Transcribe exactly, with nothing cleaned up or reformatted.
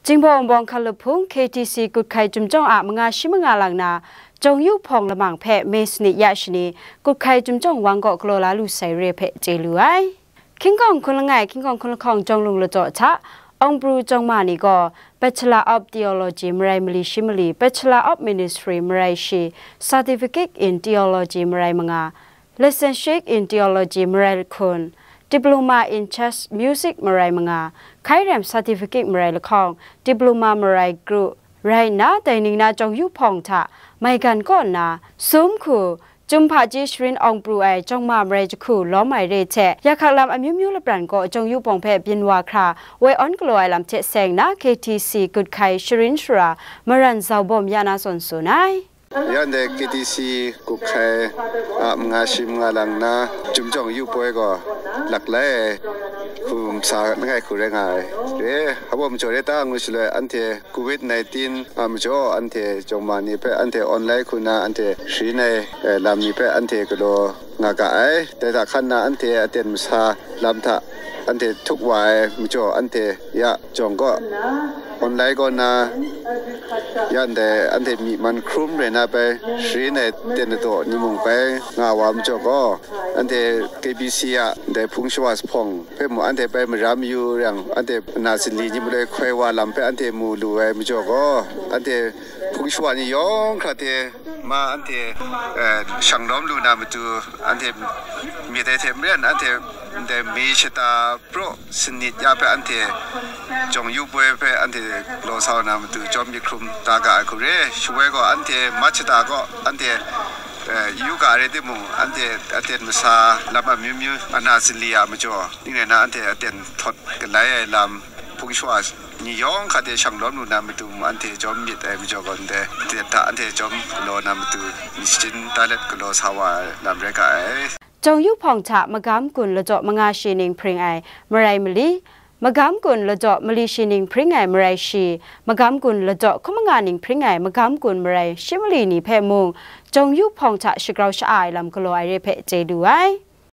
Jinghpaw Wunpawng Hkalup Hpung K T C Kut Hkai Chyum Jawng a manga shi manga lang na, Jawng Yu Hpawng lamang hpe May sanit ya shani, Kut Hkai Chyum Jawng wang kaw galaw la lu sai re hpe chye lu ai. Hkying hkawng hkun langai, hkying hkawng hkun lahkawng jawng lung ladaw hta, Awng Pru Jawng Ma ni gaw, Bachelor of Theology marai mali shi mali, Bachelor of Ministry marai shi, Certificate in Theology marai manga, Licentiate in Theology marai lahkun, Diploma in Church Music marai manga, hkai rem Certificate marai lahkawng, Diploma marai gru, rai nna, dai ning na Jawng Yu Hpawng hta maigan kaw nna, sum hku, Chyum Hpaji Sharin Awng Pru ai Jawng Ma marai jahku lawm ai re hte, ya hkak lam amyu myu lapran kaw Jawng Yu Hpawng hpe byin wa hkra, woi awn galaw ai lam hte seng na, K T C Kut Hkai Sharin Shara maran zau bawm ya na zawn tsun ai. Ya ndai K T C Kut Hkai a manga shi manga lang na, Chyum Jawng Yu Poi gaw laklai ai hku masa langai hku rai nga ai re. Hpa majaw re ta ngu shaloi, anhte covid nineteen a majaw anhte Jawng Ma ni hpe anhte online hku na anhte sharin ai, eh, lam ni hpe anhte galaw nga ga ai. Dai hta hkan na anhte aten masa lam hta anhte htuk wa ai majaw anhte ya jawng kaw, online kaw na, ya ndai anhte myi man hkrum rai na bai sharin ai ten ladaw ni mung bai nga wa majaw gaw, anhte K B C a ndai hpung shawa jahpawng hpe mu anhte bai mara mayu yang, anhte na sinli ni maloi hkoi wa lam hpe anhte mu lu ai majaw gaw, anhte hpung shawa ni yawng hkra hte ma anhte, eh, shang lawm lu na matu, anhte myit ai hte maren anhte ndai May shata praw sanit ya hpe anhte Jawng Yu Poi hpe anhte galaw sa na matu jawm myit hkrum da ga ai hku re. Shawoi gaw anhte March shata gaw anhte, eh, yu ga re timung, anhte aten masa lam amyu myu ana sinli a majaw, ning rai na anhte aten htawt galai ai lam, hpung shawa ni yawng hkra hte shang lawm lu na matu, anhte jawm myit ai majaw gaw, ndai aten hta anhte jawm galaw na matu, myit shachyun da let galaw sa wa ai lam rai ga ai. Jawng Yu Hpawng hta magam gun ladaw manga shi ning hpring ai marai mali, magam gun ladaw mali shi ning hpring ai marai shi, magam gun ladaw hkun manga ning hpring ai magam gun marai shi mali ni hpe mung, Jawng Yu Hpawng hta shagrau sha-a ai lam galaw ai re hpe chye lu ai.